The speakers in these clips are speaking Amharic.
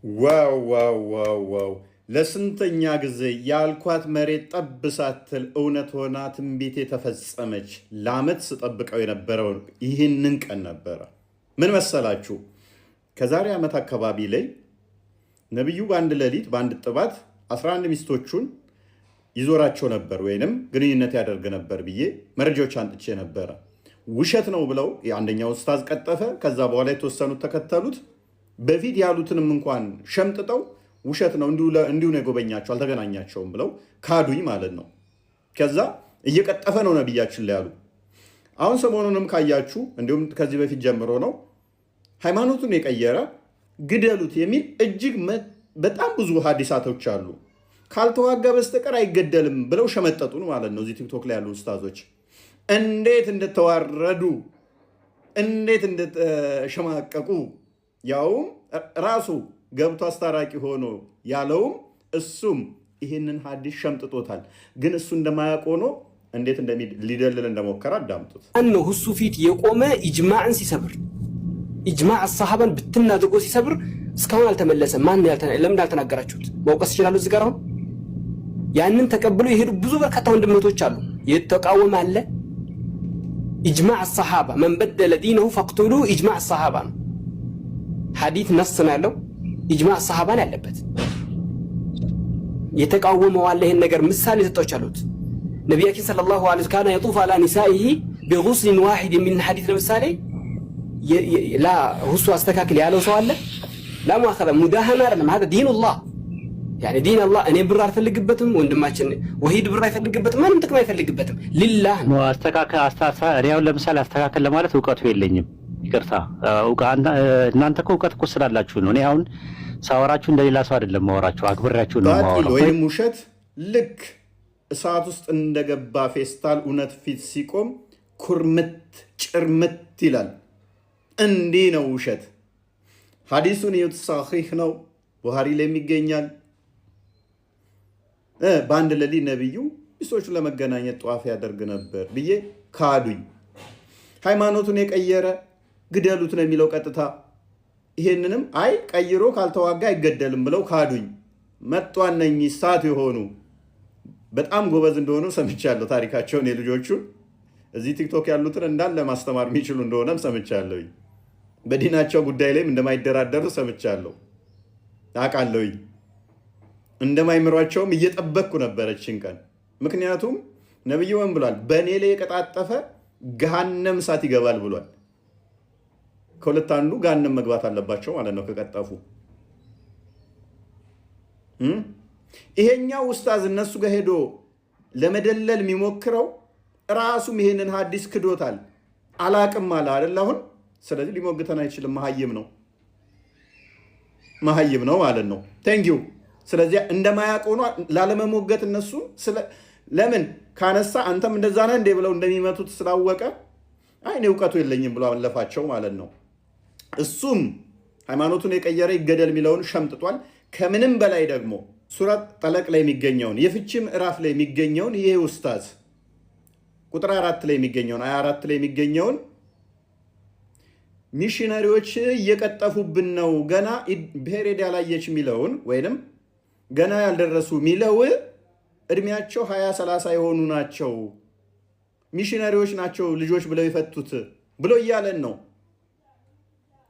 Wow wow wow! ለስንተኛ ጊዜ ያልኳት መሬት ጠብ ሳትል እውነት ሆና ትንቢቴ ተፈጸመች። ለዓመት ስጠብቀው የነበረው ይህንን ቀን ነበረ። ምን መሰላችሁ? ከዛሬ ዓመት አካባቢ ላይ ነቢዩ በአንድ ሌሊት በአንድ ጥባት 11 ሚስቶቹን ይዞራቸው ነበር ወይንም ግንኙነት ያደርግ ነበር ብዬ መረጃዎች አምጥቼ ነበረ። ውሸት ነው ብለው የአንደኛው ኡስታዝ ቀጠፈ። ከዛ በኋላ የተወሰኑት ተከተሉት። በፊት ያሉትንም እንኳን ሸምጥጠው ውሸት ነው፣ እንዲሁ ነው የጎበኛቸው፣ አልተገናኛቸውም ብለው ካዱኝ ማለት ነው። ከዛ እየቀጠፈ ነው ነቢያችን ላይ ያሉ። አሁን ሰሞኑንም ካያችሁ እንዲሁም ከዚህ በፊት ጀምሮ ነው ሃይማኖቱን የቀየረ ግደሉት የሚል እጅግ በጣም ብዙ ሀዲሳቶች አሉ። ካልተዋጋ በስተቀር አይገደልም ብለው ሸመጠጡን ማለት ነው። እዚህ ቲክቶክ ላይ ያሉ ኡስታዞች እንዴት እንደተዋረዱ፣ እንዴት እንደተሸማቀቁ፣ ያውም ራሱ ገብቶ አስታራቂ ሆኖ ያለውም እሱም ይህንን ሀዲስ ሸምጥጦታል። ግን እሱ እንደማያውቅ ሆኖ እንዴት ሊደልል እንደሞከረ አዳምጡት። ነው እሱ ፊት የቆመ ኢጅማዕን ሲሰብር፣ ኢጅማዕ ሰሃባን ብትና አድርጎ ሲሰብር እስካሁን አልተመለሰም። ማን ለምን አልተናገራችሁት? መውቀስ ይችላሉ። እዚህ ጋር አሁን ያንን ተቀብሎ የሄዱ ብዙ በርካታ ወንድመቶች አሉ። የተቃወመ አለ። ኢጅማዕ ሰሃባ من بدل دينه فاقتلوه ኢጅማዕ ሰሃባ ነው። ሐዲት ነስ ነው ያለው። ኢጅማዕ ሰሃባን ያለበት የተቃወመው አለ። ይሄን ነገር ምሳሌ ሰጣች አሉት። ነቢያችን ሰለላሁ ዐለይሂ ወሰለም كان يطوف على نسائه بغسل واحد የሚልን ሐዲት ለምሳሌ ላ ሁሱ አስተካክል ያለው ሰው አለ። لا مؤاخذة مداهنة አይደለም። هذا دين الله يعني دين الله። እኔ ብር አልፈልግበትም፣ ወንድማችን ወሂድ ብር አይፈልግበትም፣ ማንም ጥቅም አይፈልግበትም። ሊላህ ነው። አስተካከል እኔ አሁን ለምሳሌ አስተካከል ለማለት እውቀቱ የለኝም። ይቅርታ፣ እናንተ እኮ እውቀት እኮ ስላላችሁ ነው። እኔ አሁን ሳወራችሁ እንደሌላ ሰው አይደለም ማወራችሁ፣ አክብሬያችሁ ነው ባጢል የማወራው። ወይም ውሸት ልክ እሳት ውስጥ እንደገባ ፌስታል እውነት ፊት ሲቆም ኩርምት ጭርምት ይላል። እንዲህ ነው ውሸት። ሀዲሱን እዩት፣ ሳሒህ ነው፣ ቡሃሪ ላይ ይገኛል። በአንድ ሌሊት ነቢዩ ሚስቶቹን ለመገናኘት ጠዋፍ ያደርግ ነበር ብዬ ካዱኝ። ሃይማኖቱን የቀየረ ግደሉት ነው የሚለው ቀጥታ። ይሄንንም አይ ቀይሮ ካልተዋጋ አይገደልም ብለው ካዱኝ። መጡ እነኚህ እሳት የሆኑ፣ በጣም ጎበዝ እንደሆኑ ሰምቻለሁ። ታሪካቸውን የልጆቹን እዚህ ቲክቶክ ያሉትን እንዳለ ማስተማር የሚችሉ እንደሆነም ሰምቻለሁ። በዲናቸው ጉዳይ ላይም እንደማይደራደሩ ሰምቻለሁ፣ አውቃለሁኝ። እንደማይምሯቸውም እየጠበቅኩ ነበረችን ቀን። ምክንያቱም ነብዩ ምን ብሏል? በእኔ ላይ የቀጣጠፈ ገሃነም እሳት ይገባል ብሏል። ከሁለት አንዱ ገሃነም መግባት አለባቸው ማለት ነው ከቀጠፉ። ይሄኛው ኡስታዝ እነሱ ጋር ሄዶ ለመደለል የሚሞክረው ራሱም ይሄንን ሀዲስ ክዶታል። አላቅም አለ አይደል አሁን። ስለዚህ ሊሞግተን አይችልም። መሀይም ነው፣ መሀይም ነው ማለት ነው። Thank you። ስለዚህ እንደማያውቅ ሆኖ ላለመሞገት እነሱ ለምን ካነሳ አንተም እንደዛ ነህ እንዴ ብለው እንደሚመቱት ስላወቀ አይ እኔ እውቀቱ የለኝም ብሎ አለፋቸው ማለት ነው። እሱም ሃይማኖቱን የቀየረ ይገደል የሚለውን ሸምጥጧል። ከምንም በላይ ደግሞ ሱረት ጠላቅ ላይ የሚገኘውን፣ የፍቺ ምዕራፍ ላይ የሚገኘውን፣ ይሄ ኡስታዝ ቁጥር 4 ላይ የሚገኘውን፣ አያ 4 ላይ የሚገኘውን ሚሽነሪዎች እየቀጠፉብን ነው፣ ገና period ያላየች የሚለውን ወይንም ገና ያልደረሱ የሚለው እድሜያቸው 20 30 የሆኑ ናቸው፣ ሚሽነሪዎች ናቸው ልጆች ብለው የፈቱት ብሎ እያለን ነው።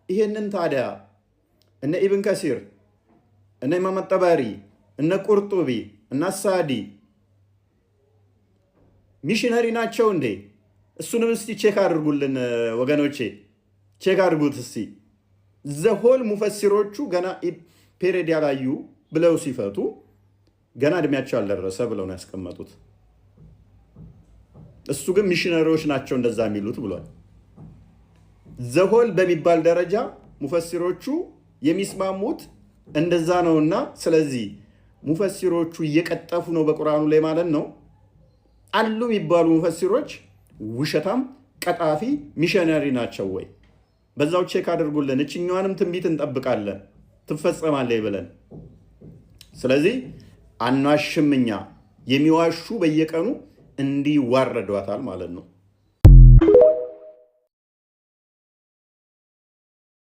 ይሄንን ታዲያ እነ ኢብን ከሲር፣ እነ ኢማም ጠባሪ፣ እነ ቁርጡቢ፣ እነ ሳዲ ሚሽነሪ ናቸው እንዴ? እሱንም እስቲ check አድርጉልን ወገኖቼ፣ check አድርጉት እስቲ። The whole ሙፈሲሮቹ ገና period ያላዩ ብለው ሲፈቱ ገና እድሜያቸው ያልደረሰ ብለው ነው ያስቀመጡት። እሱ ግን ሚሽነሪዎች ናቸው እንደዛ የሚሉት ብሏል። The whole በሚባል ደረጃ ሙፈሲሮቹ የሚስማሙት እንደዛ ነውና፣ ስለዚህ ሙፈሲሮቹ እየቀጠፉ ነው በቁርአኑ ላይ ማለት ነው። አሉ የሚባሉ ሙፈሲሮች ውሸታም፣ ቀጣፊ፣ ሚሽነሪ ናቸው ወይ? በዛው check አድርጉልን። እችኛዋንም ትንቢት እንጠብቃለን ትፈጸማለች ብለን። ስለዚህ አናሽም እኛ፣ የሚዋሹ በየቀኑ እንዲዋረዷታል ማለት ነው።